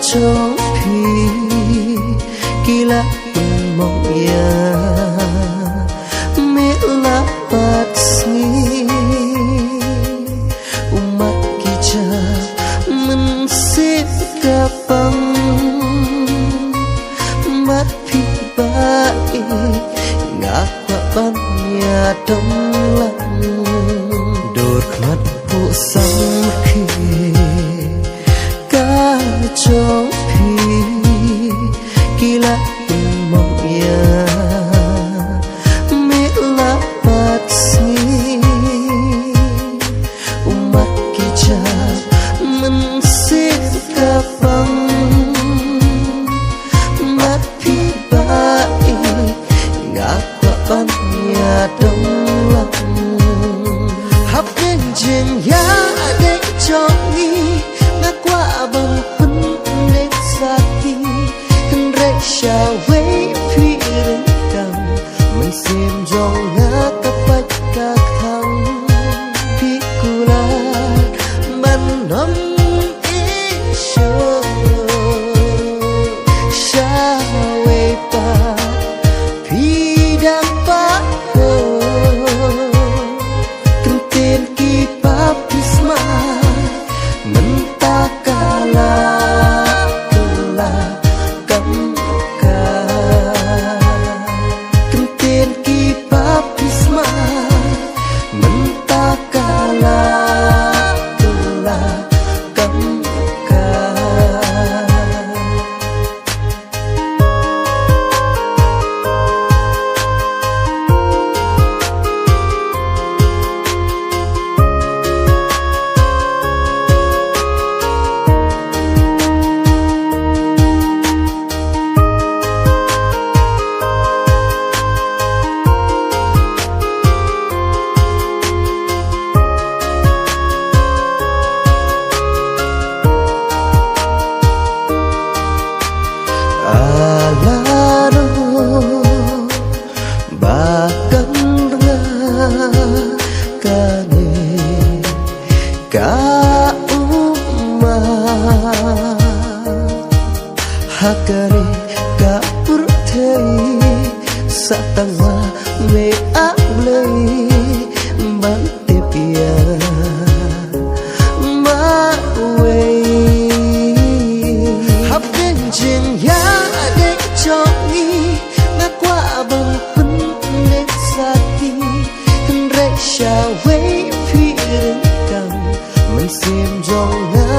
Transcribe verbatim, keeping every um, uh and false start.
jong phi ki la pynmong ïa me la pat sngi. U mat ki ja mynsiem ka pang, mat phi ba i nga kwah ban ïa dong lang. Dur khmat pu sam khi ka jong phi ki la pynmong ïa me la pat sngi. U mat ki ja mynsiem ka pang, mat phi ba i nga kwah ban ïa dong lang. Hap ken jingïadei jong ngi nga kwah ban pynleit sa ki. Hynrei sha wei phi ryngkang, mynsiem jong nga ka pait ka khang. Phi kular ban ym ïeit shuh sha wei pat, phi dang pat ho. Kyntien ki baptisma mynta ka la kylla kam ka. Kyntien ki baptisma mynta ka la kylla kam ka. A la ro ba kan rnga kane ka ummat ha kane ka pyrthei, sa tang ma me A Blei ban tip ïa marwei. Hap ken jingïadei jong ngi nga kwah ban pynleit sa ki. Hynrei sha wei phi ryngkang, mynsiem jong nga